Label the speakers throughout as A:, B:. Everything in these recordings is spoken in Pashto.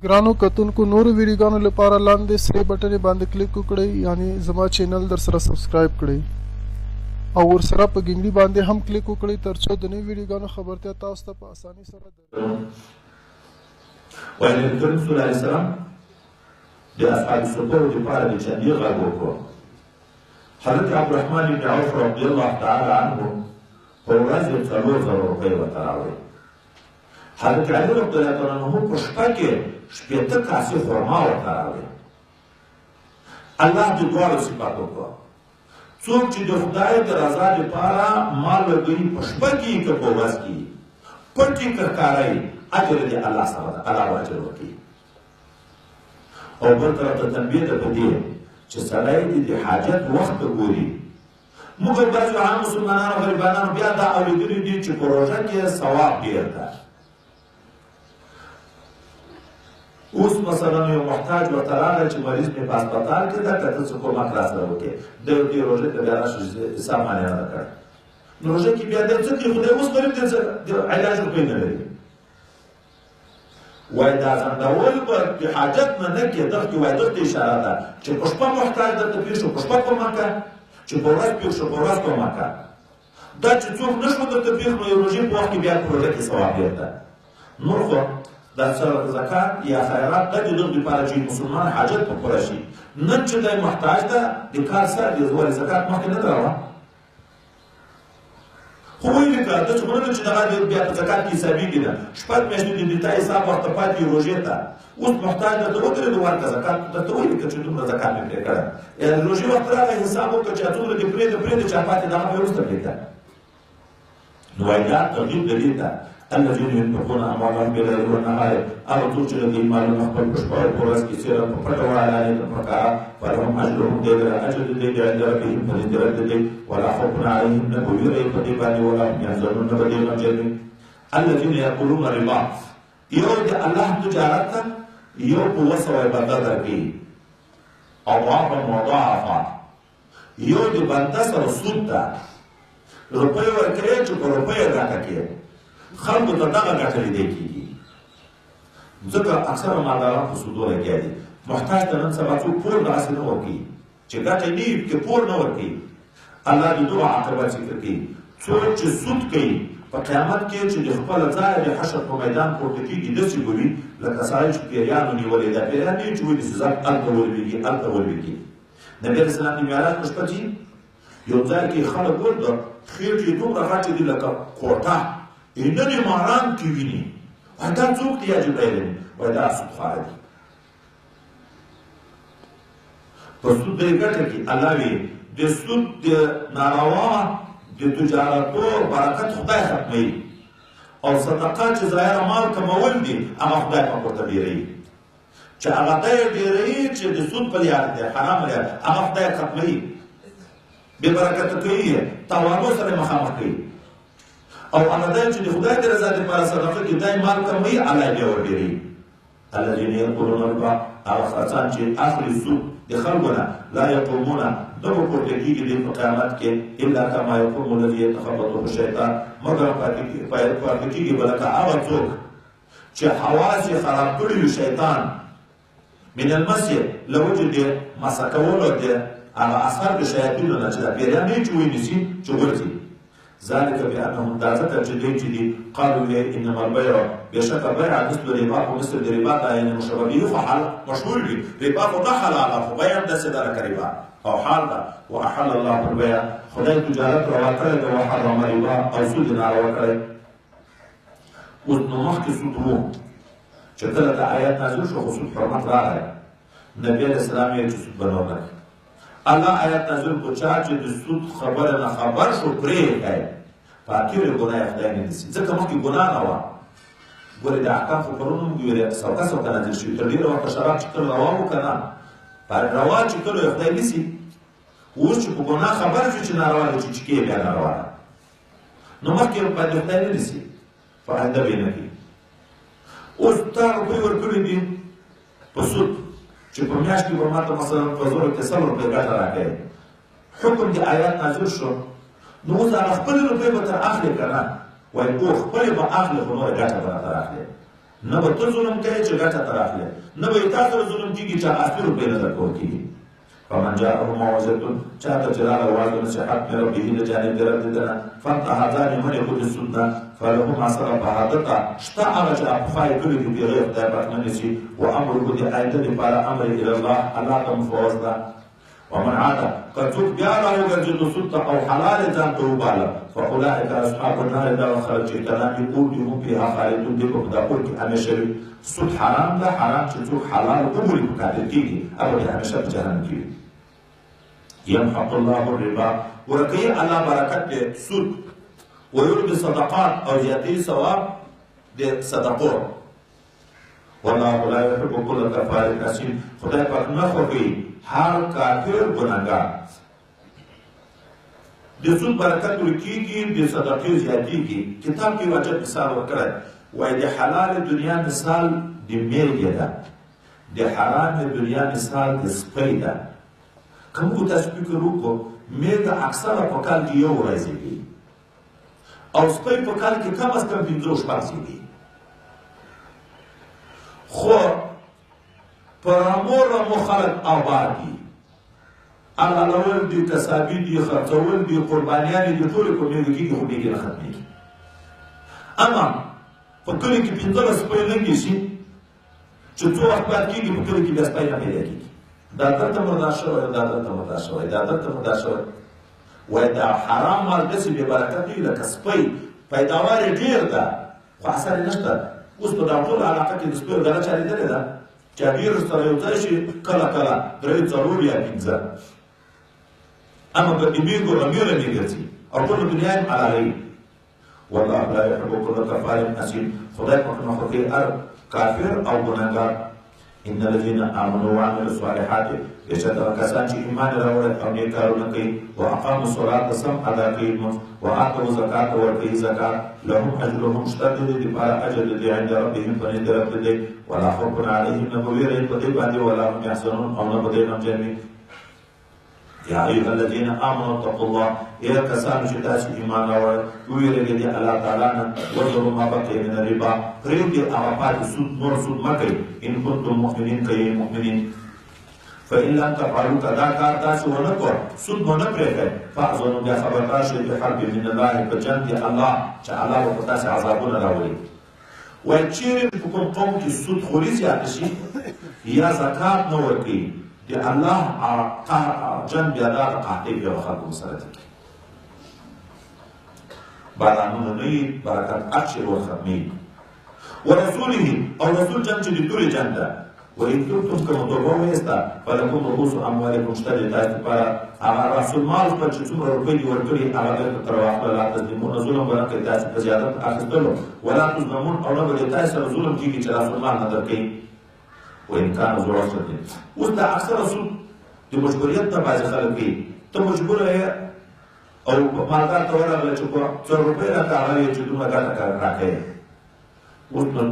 A: ګرانو کتونکو نورو ویډیوګانو لپاره لاندې سرې بټنې باندې کلیک وکړئ، یعنی زما چینل در سره سبسکرایب کړئ او ورسره په ګنګړي باندې هم کلیک وکړئ ترڅو د نوي ویډیوګانو خبرتیا تاسو ته په اسانۍ سره
B: وایي نبي کریم صلی الله علیه وسلم د اصحاب صفو دپاره د چندې غږ وکړو. حضرت عبدالرحمن بن عوف رضی الله تعالی عنه په ورځ یې 4000 روپۍ ورته راوړې. حضرت علی رضی الله تعالی عنه په شپه کې 60 کاسې خرما ورته راوړې. الله د دواړو صفات وکړه. څوک چې د خدای د رضا لپاره مال لګوي په شپه کې که په ورځ کې، پټ یې که ښکاره یې، اجر یې د الله سره ده، الله به اجر ورکوي. او بل طرف ته تنبیه ده په دې چې سړی دې د حاجت وخت ته ګوري. موږ بعضو عام مسلمانانو غریبانانو بیا دا اورېدلي دي چې په روژه کې ثواب ډېر ده. اوس مثلا یو محتاج ورته راغی چې مریض مې په هسپتال کې ده، که ته څه کومک را سره وکړې. دی دې روژې ته بیا راشي چې حساب مانې نه ده کړی. نو روژه کې بیا دی څه کوي؟ خو دی اوس غریب دی، څه د علاج روپۍ نه لري. وایي دا ځنډول به د حاجت نه نه کې دغه کې وایي دغه اشاره ده چې په شپه محتاج درته پېښ شو په شپه کومک کړه، چې په ورځ پېښ شو په ورځ کومک کړه. دا چې څوک نه شو درته پېښ نو روژې په وخت کې بیا په روژه کې ثواب ډېر ده. نور خو دا زکات یا خیرات دا د دغه لپاره چې مسلمان حاجت په پوره شي. نن چې دی محتاج ده د کار سر دی، ولې زکات مخکې نه ده روان؟ خو ویلي که داسې خو نه ده چې دغه دې بیا په زکات کې حسابېږي نه. 6 میاشتې دې د تا حساب ورته پاتې روژې ته، اوس محتاج درته ودرېد ورکړه زکات درته ولیکه چې دومره زکات مې پرې کړی. یعنې روژې وخت راغی حساب وکړه چې څومره دې پرېږده پرېږده چا پاتې ده هغه به یې وروسته پرېږده. نو وایي دا ترغیب د دې ته الذين ينفقون اموالهم بالليل والنهار، هغه څوک چې لګوي مالونه خپل په شپه او په ورځ کې سرا په پټه وعلانیة په ښکاره، فلهم اجرهم دی لره اجر د دوی دی عند ربهم په نزد رب د دوی، ولا خوف علیهم نه به ویره یې په دوی باندې، ولا هم یحزنون نه به دوی غمجن وي. الذين یأکلون الربا، یو د الله تجارت ته یو په 700 بنده درکوي اضعافا مضاعفا، یو د بنده سره سود ده، روپۍ ورکوي چې په روپۍ یې ګټه کوي، خلکو ته دغه ګټه لیدل کېږي. ځکه اکثره مالداران په سودو لګیا دي. محتاج ته نن سبا څوک پور داسې نه ورکوي چې ګټه نه وي پکې، پور نه ورکوي. الله د دغه عاقبت ذکر کوي. څوک چې سود کوي په قیامت کې چې د خپله ځایه د حشر په میدان پورته کېږي داسې به وي لکه سړی چې پیریانو نیولی. دا پیریان نه وي چې ونیسي، ځان هلته ولوېږي هلته ولوېږي. نبي علیه السلام د معراج په شپه چې یو ځای کې خلک ورته خېټې یې دومره غټې دي لکه کوټه، یې نن یې ماران کې ویني. وایي دا څوک دي یا جبرائیل امین؟ وایي دا سودخواره دي، په سود به یې ګټه کړي. الله وایي د سود د ناروا د تجارتو برکت خدای ختموي، او صدقه چې ظاهره مال کمول دي هغه خدای پاک ورته ډېروي. چې هغه دی ډېروي چې د سود په لار دی، حرام لار، هغه خدای ختموي، بې برکته کوي یې، تاوانو سره مخامخ کوي. او هغه دی چې د خدای د رضا دپاره صدقه کوي، دی مال کموي، الله یې بیا ورډېروي. الذین یأکلون الربا، هغه کسان چې اخلي سود د خلکو نه، لا یقومون، نه به پورته کېږي دوی په قیامت کې الا کما یقوم الذي یتخبطه الشیطان، مګر پاتې کېږي به لکه هغه څوک چې حواس یې خراب کړي وي شیطان، من المس له وجې د مسه کولو د هغه اثر د شیاطینو نه چې دا پیریان نه چې ونیسي چې غورځي. ذلك بأنهم دا ځکه چې دوی چې دي قالو ویې انما البیع، بېشکه بیع مثل ربا، خو مثل د ربا ده، یعنې مشبه به خو حال مشهور وي، ربا خو نه حلاله خو بیع هم داسې ده لکه ربا او حال ده. واحل الله البیع، خدای تجارت روا کړی ده، وحرم ربا، او سود یې ناروا کړی. اوس نو مخکې سود وو چې کله دا آیت نازل شو خو سود حرمت راغی، نبي علیه السلام یې چې سود به نور نه کوي. الله آیت نازل کړو چا چې د سود خبره نه خبر شو پرې یې کړی، په اخر ګناه یې خدای نه نیسي، ځکه مخکې ګناه نه وه. ګورې د احکام خو پرون هم ویلې سوکه سوکه نازل شوي، تر ډېره وخته شراب چې کله روا وو که نه، په روا چې کله یې خدای نیسي. اوس چې په ګناه خبر شو چې ناروا ده، چې چکې بیا ناروا ده، نو مخکې باندې خدای نه نیسي، په آینده به یې نه کوي. اوس تا روپۍ ورکړي دي په سود چې په میاشت کې به ماته مثلا په زرو کې 100 روپۍ ګټه راکوي، حکم د آیات نازل شو، نو اوس هغه خپلې روپۍ به تر اخلې که نه؟ وایي او خپلې به اخلې خو نوره ګټه به راته راخلې. نه به ته ظلم کوې چې ګټه ته راخلې، نه به یې تا سره ظلم کېږي چې اصلي روپۍ نه درکول کېږي. فمن جاءه موعظة چاته چې راغله وعظ و نصیحت من ربه له جانب د رب د ده نه، فانتهى ځان یې منع کړو د سود نه، فله ما سلف هغه ته شته هغه چې پخوا یې کړي دي، بېغیر خدای پاک نه نیسي. و امره د آینده دپاره امر یې الی الله، الله ته مفوض ده. ومن عاد که څوک بیا راوګرځېدو سود ته او حلال یې ځان ته وباله، فاولئک اصحاب النار، دغه خلک چې کلام یې اور دي، هم فیها خالدون، دوی به په دا اور کې همیشه وي. سود حرام ده، حرام چې څوک حلال وبولي په کافر کېږي، هغه به همیشه په جهنم کې وي. يمحق الله الربا، ورکوي الله برکت دی سود، ويربي صدقات او زیاتوي ثواب د صدقو. والله لا يحب كل كفار اثیم، خدای پاک نه خوښوي هر کافر ګناهګار. د سود برکت ورکېږي، د صدقې زیاتېږي. کتاب کې یو عجب مثال ورکړی، وایي د حلال دنیا مثال د مېږې ده، د حرامې دنیا مثال د سپۍ ده. که موږ تاسو فکر وکړو، مېږه اکثره په کال کې یو ورځ زېږي او سپۍ په کال کې کم از کم پنځه شپږ زېږي، خو په رمو رمو خلک آباد دي، حلالول دي، کسابي دي، خرڅول دي، قربانیانې دي، ټولې په مېږو کېږي، خو مېږې نه ختمېږي. اما په کلي کې 15 سپۍ لنګې شي چې څو وخت بعد کېږي، په کلي کې بیا سپۍ نه پیدا کېږي. دا دلته مردار شوی، دا دلته مردار شوی، دا دلته مردار شوی. وایي دا حرام مال داسې بې برکته وي لکه سپۍ، پیداوار یې ډېر ده خو اثر یې نشته. اوس په دا ټوله علاقه کې د سپیو ډله چا لیدلې ده چې ډېر سره یو ځای شي، کله کله 3 4 یا 5، اما په دې مېږو رمې رمې ګرځي او ټوله دنیا یې حلالوي. والله لا يحب كل كفار اثیم، خدای پاک نه خوښوي هر کافر او ګناهګار. ان الذين امنوا وعملوا الصالحات، بېشکه هغه کسان چې ایمان یې راوړی او نېک کارونه کوي، واقاموا الصلاة سم ادا کوي لمونځ، وآتوا الزکاة ورکوي زکات، لهم اجرهم شته د دوی دپاره اجر د دوی عند ربهم په نزد رب د دوی، ولا خوف علیهم نه به وېره وي په دوی باندې، ولا هم یحزنون او نه به دوی غمجن وي. یا ایها الذین آمنوا اتقوا الله، ای کسانو چې تاسې ایمان راوړی ووېرېږئ د الله تعالی نه، وذروا ما بقي من الربا، پرېږدئ هغه پاتې سود، نور سود مه کوئ، ان کنتم مؤمنین، که یئ مؤمنین. فإن لم تفعلوا، که دا کار تاسې ونه کړ، سود مو نه پرېښی، فأذنوا بیا خبردار شئ بحرب من الله، په جنګ د الله چې الله به په تاسې عذابونه راولي. وایي چېرې په کوم قوم کې سود خوري زیاته شي یا زکات نه ورکوي، د الله قهر جنګ بیا دا د قحطۍ بیا به خلکو مسلط کړي، بارانونه نه وي، برکت هر شی ور ختمېږي. ورسوله، او رسول جنګ چې د تورې جنګ ده. وإن تبتم، که مو توبه وایسته، فلکم رؤوس اموالکم، شته د تاسې لپاره هغه راس المال خپل چې څومره روپۍ دي ورکړي هغه بېرته تر واخله. لا تظلمون، ظلم به نه کوي تاسې په زیادت اخیستلو، ولا تظلمون، او نه به د تاسې سره ظلم کېږي چې راس المال نه درکوي. وإن كان ذو عسرة، اوس دا اکثره سود د مجبوریت نه بعضې خلک کوي، ته مجبوره یې او مالدار ته ورغله چې په څو روپۍ راکړه، هغه یې چې دومره ګټه راکوې. اوس نو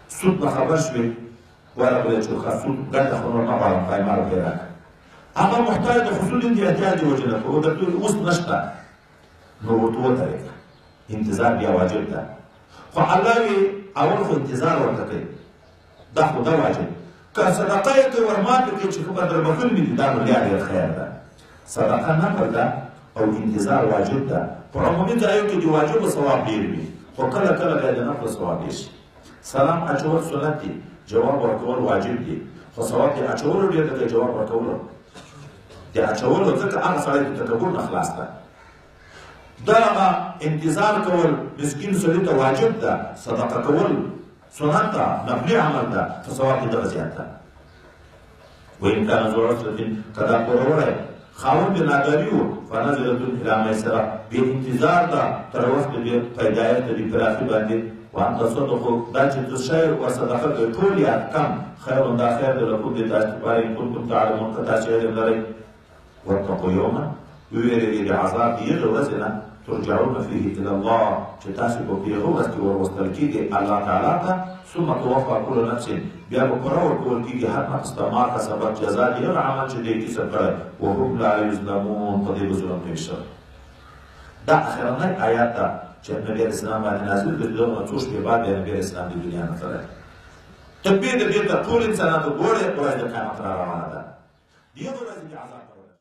B: سود نه خبر شوې، ورغلې چې ښه سود ګټه خو نور نه غواړم، قایمه روپۍ راکړه. هغه محتاج د خصوصي د احتیاج د وجې نه خو درته اوس نشته، نو ورته وترېږه، انتظار بیا واجب ده. خو الله وي اول خو انتظار ورته کوي، دا خو دا واجب. که صدقه یې کوي ورماتې کوي چې ښه به دربښل مې دي، دا نو بیا ډېر خیر ده. صدقه نفل ده او انتظار واجب ده. په عمومي ځایو کې د واجبو ثواب ډېر وي، خو کله کله بیا د نفل ثواب ډېر شي. سلام اچول سنت دي، جواب ورکول واجب دي، خو ثواب د اچولو ډېر دی که جواب ورکولو؟ د اچولو، ځکه هغه سړی د تکبر نه خلاص ده. دغه انتظار کول مسکین سړي ته واجب ده، صدقه کول سنت ده، نفلي عمل ده، خو ثواب یې دغه زیات ده. وإن كان ذو عسرة، که دا پوروړی خاوند د ناداري و، فنظرة إلى میسره، بې انتظار ده تر وخت د پیدایښت د پراخي باندې. وأن تصدقوا، دا چې ته شی ورصدقه کوې ټول یا کم، خیر دا خیر دی لکم د تاسې لپاره، إن کنتم تعلمون، که تاسې علم لرئ. واتقوا یوما، ووېرېږئ د عذاب د هغې ورځې نه، ترجعون فيه إلى الله، چې تاسې په هغه ورځ کې وروستل کېږئ الله تعالی ته. ثم توفى كل نفس، بیا به پوره ورکول کېږي هر نفس ته ما کسبت، جزا د هغه عمل چې دی کسب کړی، وهم لا یظلمون، په دې به ظلم نه وي شوی. دا اخرنی آیات ده چې نبی علیه السلام باندې نازل کړ، دغه نه څو شپې بعد بیا نبی علیه السلام د دنیا نه تللی. ته بې د دې ته ټول انسانانو ګورې، ورځ د قیامت را روانه ده، د یو ورځې د عذاب.